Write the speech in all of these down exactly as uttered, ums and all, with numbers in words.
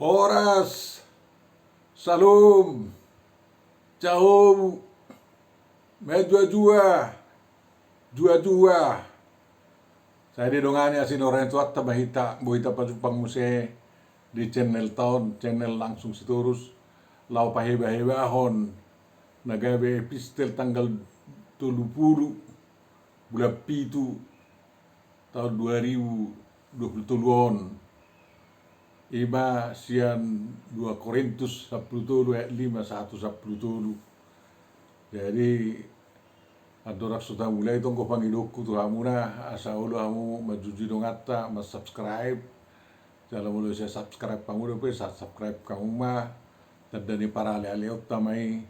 Horas, Shalom, Caobu, Majuajua, Juajua. Sai didongani asi ni roha ni Tuhanta ma hita, boi hita pajumpang muse di channel ta on, channel Langsung Sitorus, laho pahebahebahon na gabe epistel tanggal tolu pulu bulan pitu taon dua ribu dua pulu tolu on. Ima sian dua Korintus sampulu tolu ayat lima sahat tu sampulu tolu. Jadi andorang so tamulai, tonggo pangidoonku tu hamuna, asa olo hamu manjujui donganta, mansubscribe. Jala molo sai subscribe hamu dope, sa-subscribe hamu ma, tanda ni paralealeonta ma i.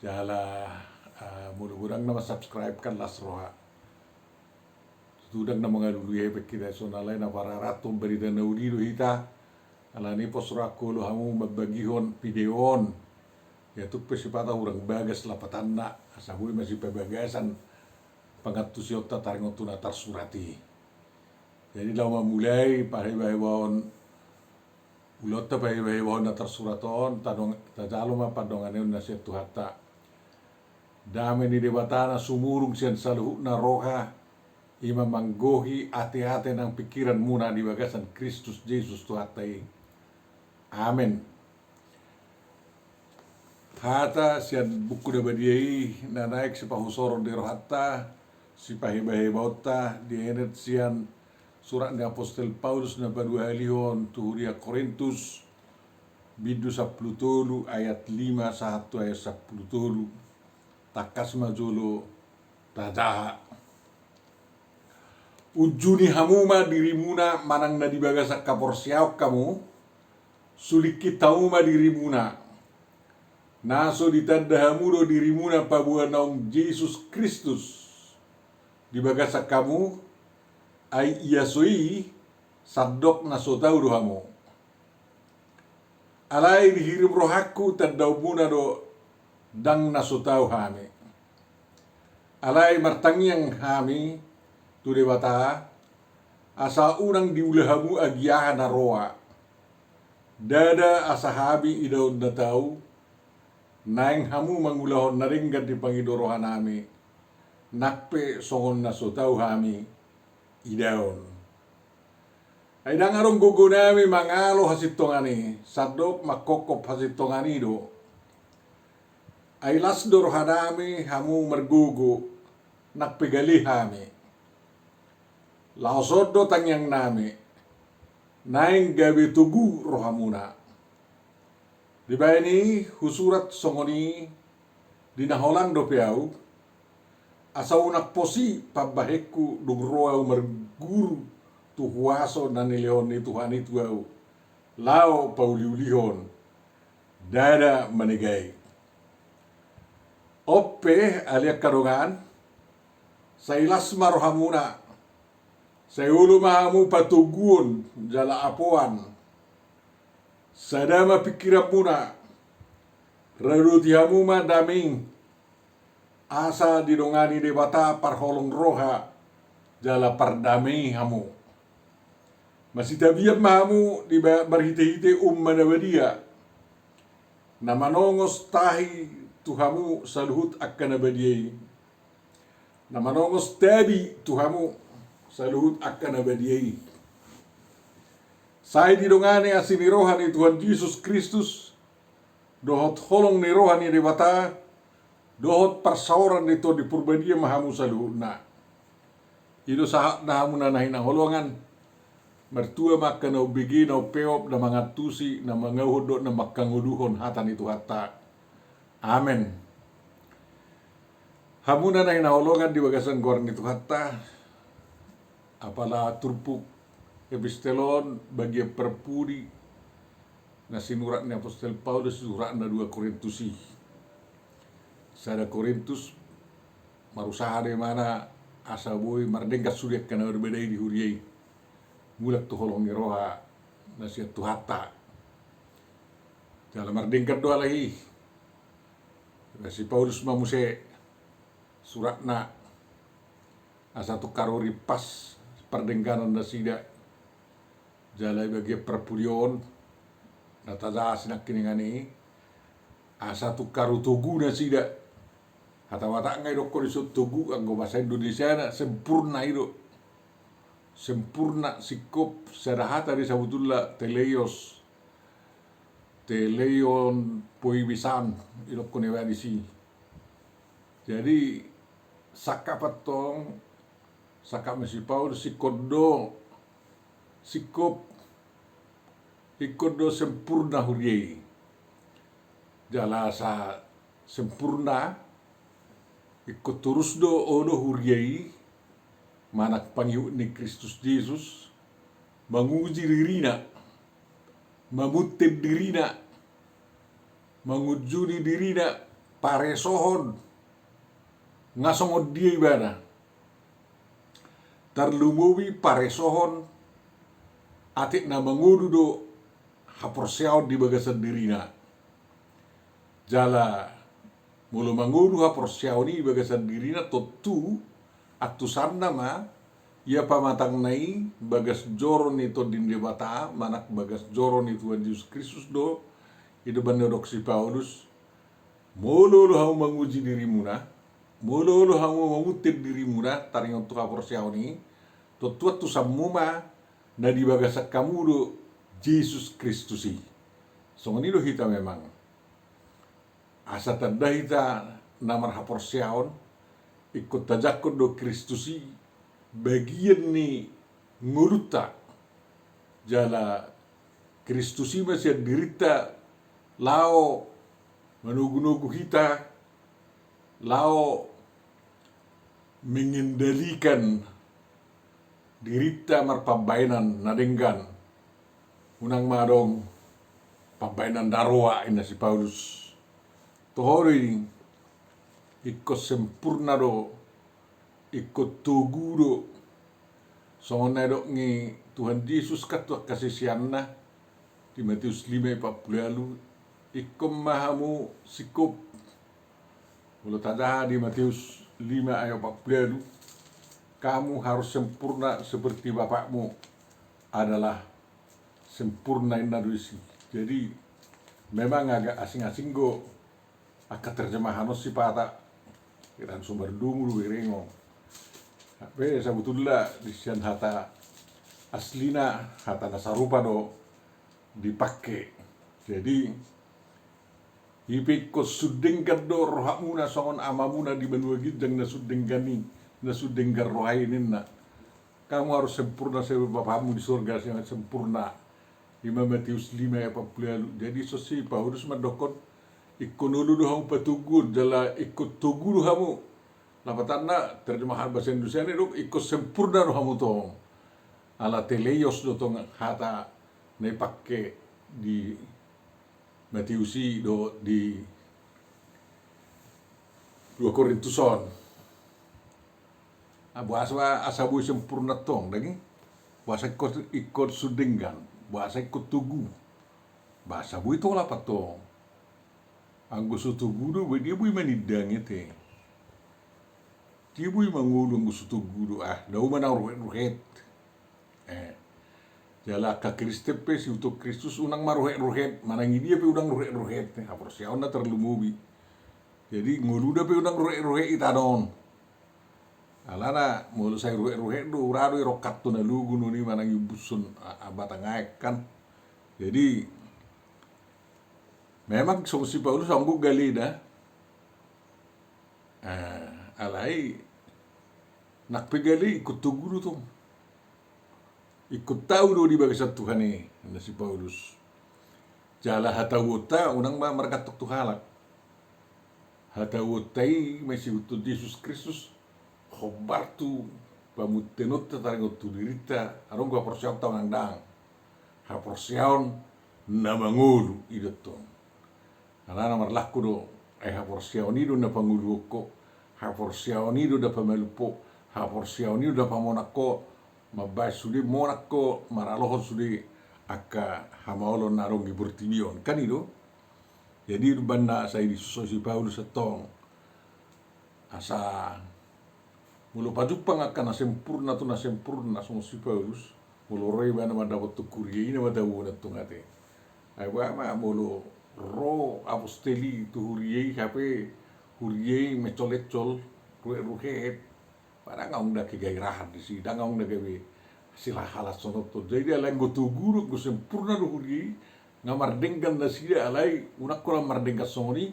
Jala, ah, molo godang na mansubscribe kan las roha. Tutu ndang na mangalului hepeng hita, songon alai na pararathon barita na uli do hita. Alani i pos rohangku olo hamu mambagihon video on. Ia tung pe sipata hurang bagas lapatanna, asa boi masipabagasan pangantusionta taringot tu na tarsurat i. Jadi laho mamulai pahebahebahon ulaonta, pahebahebahon na tarsurat on, tadong-, tajalo ma pandonganion na sian Tuhanta. Dame ni Debata na sumurung sian saluhutna roha, ima manggohi ateate nang pingkiranmuna di bagasan Kristus Jesus Tuhanta i. Amen. Hata sian Buku na Badia i na naeng sipahusoron di rohanta, sipahebahebaonta, dienet sian surat ni apostel Paulus na paduahalihon tu huria Korintus, bindu sampulu tolu ayat lima sahat tu ayat sampulu tolu. Tangkas ma jolo tajaha. Unjuni hamu ma dirimuna manang na di bagasan haporseaon hamu, sulingkit hamu ma dirimuna. Na so ditanda hamu do dirimuna paboa naung Jesus Kristus di bagasan hamu, ai ia so i, sandok na so tau do hamu. Alai dihirim rohangku tandaonmuna do, ndang na so tau hami. Alai martangiang hami tu Debata, asa unang diula hamu agia aha na roa. Ndada asa hami idaon na tau, naeng hamu mangulahon na denggan di pangido rohanami, nang pe songon na so tau hami idaon. Ai ndang adong gogonami mangalo hasintongan i, sandok manghophop hasintongan i do. Ai las do rohanami hamu margogo, nang pe gale hami. Laos on do tangiangnami, naeng gabe togu rohamuna. Dibahen i husurat songon i di na holang dope ahu, asa unang posi pambahenku dung ro ahu marguru tu huaso na nilehon ni Tuhan i tu ahu, laho pauliulihon, ndada manegai. On pe ale angka dongan, sai las ma rohamuna, sai olo ma hamu patoguon jala apoan. Sada ma pingkiranmuna, radoti hamu ma dame i, asa didongani Debata parholong roha jala pardame i hamu. Masitabian ma hamu di ba-, marhitehite umma na badia, na manongos tahi tu hamu saluhut angka na badia i. Na manongos tabi tu hamu saluhut angka na badia i. Sai didongani asi ni roha ni Tuhan Jesus Kristus, dohot holong ni roha ni Debata, dohot parsaoran ni Tondi Porbadia ma hamu saluhutna. I do sahatna hamu na hinaholongan. Martua ma angka na umbege, na umpeop, na mangantusi, na mangauhon dohot na mangkangoluhon hata ni Tuhanta. Amen. Hamu na hinaholongan di bagasan goar ni Tuhanta, apala turpuk epistel on bagian parpudi na sinurat ni apostel Paulus suratna dua Korintus i. Sada Korintus, marusaha do imana asa boi mardenggan sude angka na marbadai di huria i, mulak tu holong ni roha na sian Tuhanta. Jala mardenggan do alai i. Basi Paulus ma muse suratna, asa tung karorimpas pardengganan nasida. Jala i bagian parpudi on, Na tajaha sinangkiningan i, asa tung haru togu nasida. Hata Batak nga idokkon dison togu, anggo bahasa Indonesiana sempurna i do. Sempurna, singkop, sada hata do i sabutulna, teleios, teleion poimasan, idokkon ibana disi. Jadi sangkap antong, sangkap ni si Paulus, singkop do, singkop, ingkon do sempurna huria i. Jala asa sempurna, ingkon torus do olo huria i manang pangihut ni Kristus Jesus, manguji dirina, mamunten dirina, mangunjuni dirina, paresohon nga songon dia ibana. Tarlumobi paresohon atik na mangolu do haporseaon di bagasan dirina. Jala molo mangolu haporseaon i di bagasan dirina, tontu antusanna ma ia pamatangna i bagas joro ni Tondi ni Debata manang bagas joro ni Tuhan Jesus Kristus do. I do umbahen na didok si Paulus, molo olo hamu manguji dirimuna, molo olo hamu mamunten dirimuna taringot tu haporseaon i, tontu antusanmu ma na di bagasan hamu do Jesus Kristus i. Songon i do hita memang. Asa tanda hita na marhaporseaon, ingkon tajangkon do Kristus i bagian ni ngolunta. Jala Kristus i ma sian dirinta laho manogunogu hita, laho mengendalikan dirinta marpambahenan na denggan. Unang ma adong pambahenan na roa, ninna si Paulus. Toho do i, ingkon sempurna do, ingkon togu do. Songon na nidok ni Tuhan Jesus kan tu angka siseanna di Mateus lima ayat empat puluh ualu, ingkon ma hamu singkop. Molo tajaha di Mateus lima ayat empat puluh ualu, kamu harus sempurna seperti Bapakmu adalah sempurna, ninna do disi. Jadi memang agak asing-asing do angka terjemahan on sipata, iran so mardomu do bereng on. Hape sabutulna di sian hata aslina hata na sarupa do dipangke. Jadi i pe ingkon sun denggan do rohamuna songon Amamuna di banua ginjang na sun denggan i, na sun denggan roha i, ninna. Kamu harus sempurna seperti Bapamu di sorga sempurna. I ma Mateus lima ayat empat puluh ualu. Jadi so si Paulus mandokkon, ingkon olo do hamu patoguon jala ingkon togu do hamu. Lapatanna terjemahan bahasa Indonesia na didok, ingkon sempurna do hamu tong. Ala teleios do tong hata na dipangke di Mateus i dohot di dua Korintus on. Nah, boasa asa boi sempurna tong daging? Boasa ingkon, ingkon sun denggan? Boasa ingkon togu? Boasa boi tolap antong. Anggo so togu do, dia boi manindangi te. Dia boi mangolu anggo so togu do, ah, dao manang ruhetruhet. Eh. Jala angka Kristen pe, sihuthon Kristus, unang maruhetruhet, manang i dia pe unang ruhetruhet, haporseaonna tarlumobi. Jadi ngoluna pe unang ruhetruhet i tano on. Alana molo sai ruhetruhet do, ura do i rongkap tu na lugu nuni manang iumbushon batang aek kan. Jadi memang songon si Paulus anggo galena, alai nang pe gale ingkon togu do tong. Ingkon tau do di bagasan Tuhan i, ninna si Paulus. Jala hatauonta unang ma margantung tu halak. Hatauonta i ma sihuthon Jesus Kristus, hombar tu pamuntenonta taringot tu dirinta, adong do haporseaonta manang ndang. Haporseaon na mangolu i do tong. Alana marlaku do, ai haporseaon i do na pangoluhon ho, haporseaon i do na pamalum ho, haporseaon i do na pamonang ho, mambahen sude monang ho maralohon sude angka hamaolon na adong di portibi on, kan i do. Jadi umbahen na sai disuso si Paulus antong, asa molo pajumpang angka na sempurna tu na sempurna songon si Paulus, molo ro ibana mandapothon huria i, na ma tauon antong ate. Ai boha ma molo ro apostel i tu huria i, hape huria i mencol-encol, ruhet-ruhet, ba ndang adong da kegairahan disi, ndang adong da gabe hasil halashononhon. Jadi alai anggo togu do, anggo sempurna do huria i, nga mardenggan nasida, alai unang holan mardenggan songon i.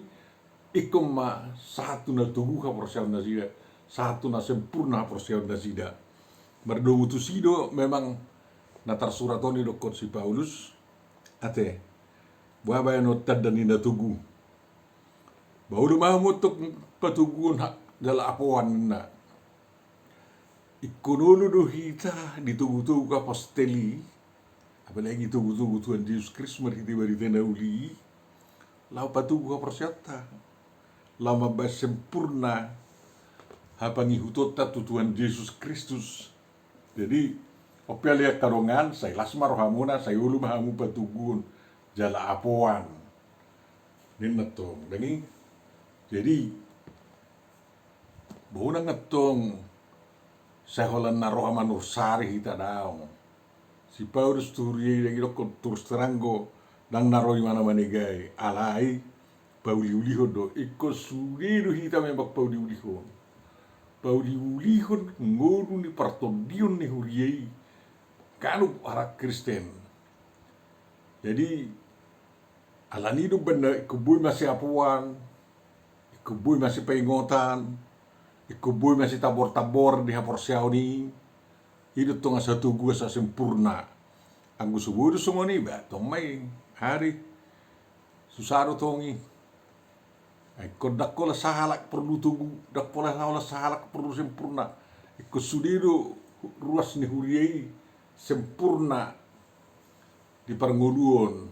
Ingkon ma sahat tu na togu haporseaon nasida, sahat tu na sempurna haporseaon nasida. Mardomu tusi do memang na tarsurat on didokkon si Paulus. Ate, boha bahenon tanda ni na togu? Ba olo ma hamu antong patoguon ha-, jala apoan, ninna. Ingkon olo do hita di togu-togu apostel i, apalagi togu-togu Tuhan Jesus Kristus marhite barita na uli i, laho patogu haporseaonta, laho mambahen sempurna hapangihutonta tu Tuhan Jesus Kristus. Jadi, on pe ale angka dongan, sai las ma rohamuna, sai olo ma hamu patoguon jala apoan, ninna antong. Dang i? Jadi, boha, unang antong sai holan na roha manursari hita, daong. Si Paulus tu huria i dang didokkon, terus terang do, ndang na ro imana manegai, alai pauliulihon do. Ingkon sude do hita memang pauliulihon. Pauliulihon ngolu ni partondion ni huria i, ganup halak Kristen. Jadi, alani i do umbahen na ingkon boi masiapoan, ingkon boi masipaingotan, ingkon boi masitabor-tabor di haporseaon i. I do tong asa togu, asa sempurna. Anggo so boi do songon i, ba tong ma i, ari, susa do tong i. Ai ingkon ndang holan sahalak porlu togu, ndang holan sahalak porlu sempurna. Ingkon sude do ruas ni huria i sempurna di parngoluon,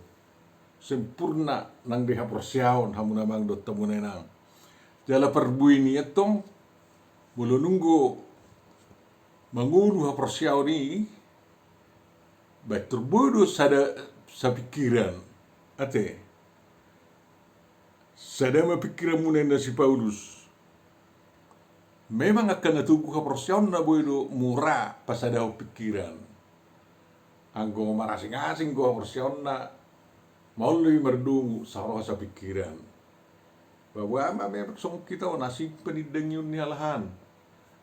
sempurna nang di haporseaon, hamu na amang dohot hamu na inang. Jala parbue ni i antong, molo nunga mangolu haporseaon i, ba tor boi do sada sapingkiran. Ate, sada ma pingkiranmuna, ninna si Paulus. Memang angka na togu haporseaonna boi do mura pasadahon pingkiran. Anggo marasing-asing do haporseaonna, maol do i mardomu saroha sapingkiran. Ba boha ma memang songon hita on, asing panindangion ni halak an.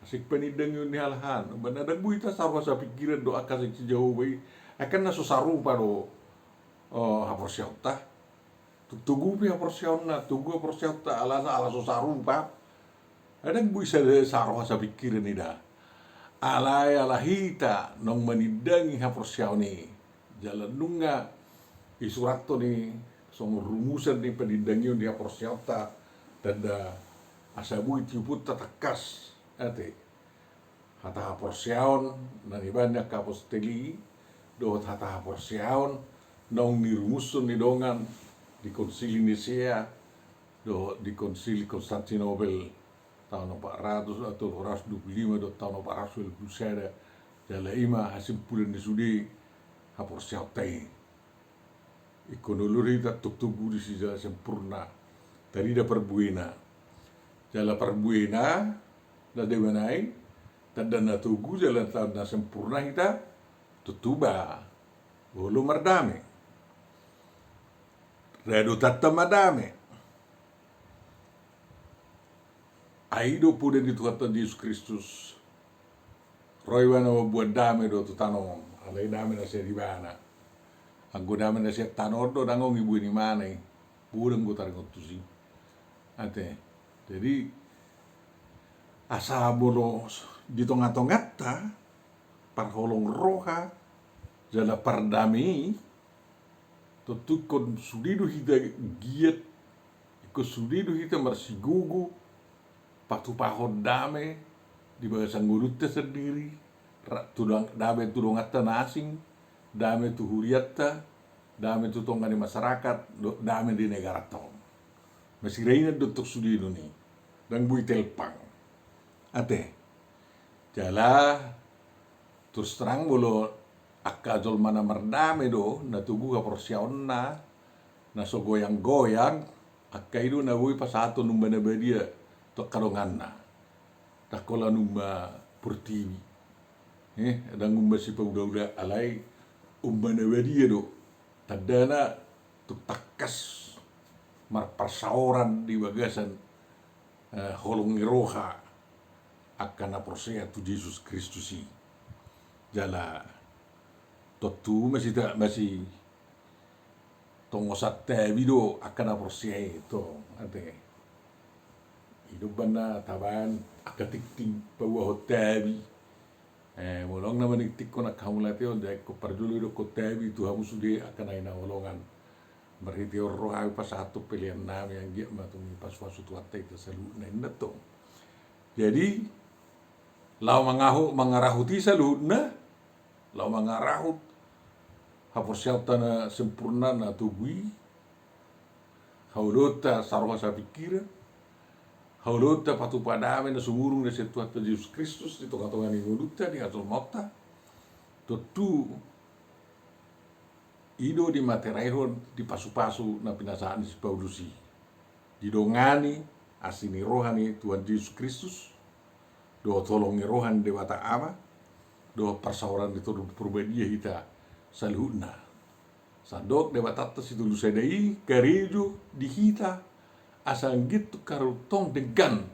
Asing panindangion ni halak an. Umbahen na ndang boi hita saroha sapingkiran dohot angka saksi Jahowa i. Ai kan na so sarupa do, eh, haporseaonta. Tung togu pe haporseaonna, togu haporseaonta, ala, ala so sarupa. Ai ndang boi sa-, saroha sapingkiran i da. Alai ala hita naung manindangi haporseaon i, jala nunga isurathon i songon rumusan ni panindangion ni haporseaonta, tanda asa boi tiupunta tangkas, ate, hata haporseaon na nibaen ni angka apostel i, dohot hata haporseaon naung nirumushon ni dongan di Konsili Nisea dohot di Konsili Konstantinopel taon opat ratus, atau opat ratus dua puluh lima dohot taon opat ratus dua puluh sada, jala i ma hasimpulan ni sude haporseaonta i. Ingkon olo do hita antong togu disi jala sempurna. Tarida parbuena. Jala parbuena, na dua nai, tanda na togu jala tanda na sempurna hita, tontu ba olo mardame. Radotanta ma dame. Ai i do poda ni Tuhanta Jesus Kristus. Ro ibana mamboan dame do tu tano on, alai dame na sian ibana. Anggo dame na sian tano on do, ndang adong i boan ibana i. Boi do anggo taringot tusi. Ate. Jadi, asa molo di tonga-tonganta, parholong roha jala pardame i, tontu ingkon sude do hita giat, ingkon sude do hita marsigogo patupahon dame di bagasan ngolunta sandiri, ra-, tu dong-, dame tu donganta na asing, dame tu hurianta, dame tu tonga ni masyarakat, do-, dame di negaranta on. Masirainan do antong sude do ni, ndang boi telpang. Ate. Jala terus terang, molo angka jolma na mardame do, na togu haporseaonna, na so goyang-goyang, angka i do na boi pasahathon umma na badia tu angka donganna. Ndang holan umma portibi. Eh, ndang umma sipaula-ula, alai umma na badia do. Tandana tung tangkas marparsaoran di bagasan, eh, holong ni roha angka na porsea tu Jesus Kristus i. Jala tontu masita-, masitongosan tabi do angka na porsea i tong, ate. I do umbahen na tabaen angka tingting pauahon tabi. Eh, molo adong na maningtinghon angka hamauliateon, da ingkon parjolo idokkon tabi tu hamu sude angka na hinaholongan. Marhite on ro hami pasahathon pelean nami, anggiat ma tung dipasupasu Tuhanta hita saluhutna, ninna tong. Jadi laho mangaho-, mangarahut i saluhutna, laho mangarahut haporseaonta na sempurna na togu i, haoloanta saroha sapingkiran, haoloanta patupa dame na sumurung na sian Tuhanta Jesus Kristus di tongatonga ni ngolunta, di hajolmaonta. Tontu i do dimateraion di pasupasu na pinasahat ni si Paulus i. Didongani asi ni roha ni Tuhan Jesus Kristus, dohot holong ni roha ni Debata Ama, dohot parsaoran ni Tondi Parbadia hita saluhutna. Sandok Debatanta Sitolu Sada i karejo di hita, asa anggiat tung haru tong denggan,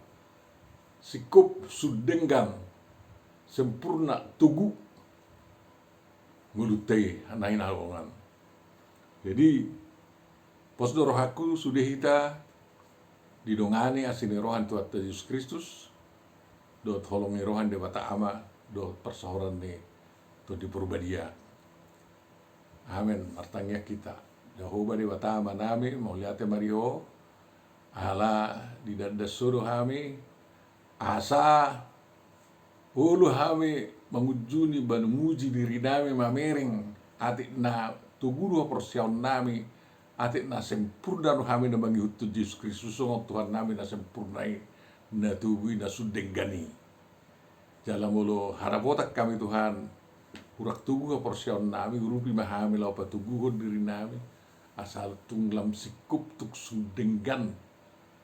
singkop sun denggan, sempurna, togu ngolunta i na hinaholongan. Jadi pos do rohangku sude hita didongani asi ni roha ni Tuhanta Jesus Kristus, dohot holong ni roha ni Debata Ama, dohot parsaoran ni Tondi Parbadia. Amen. Martangiang hita. Jahowa Debata Amanami, mauliate ma di Ho, ala didandan Ho do hami, asa olo hami mangunjuni, mamuji dirinami, mamereng atik na togu do haporseaonnami, atik na sempurna do hami na mangihuthon Jesus Kristus songon Tuhannami na sempurna i, na togu i, na sun denggan i. Jala molo harapotan hami Tuhan, hurang togu haporseaonnami, urupi ma hami laho patoguhon dirinami, asa tung lam singkop tung sun denggan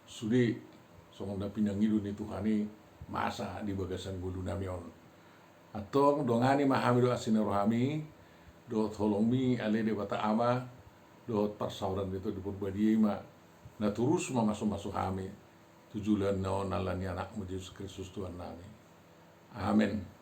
sude songon na pinangido ni Tuhan i masa di bagasan ngolunami on. Antong dongani ma hami dohot asi ni rohami, dohot holongmi ale Debata Ama, dohot parsaoran ni Tondi Parbadia i ma na torus mamasumasu hami tu joloan on, ala ni Anakmu Jesus Kristus Tuhannami. Amen.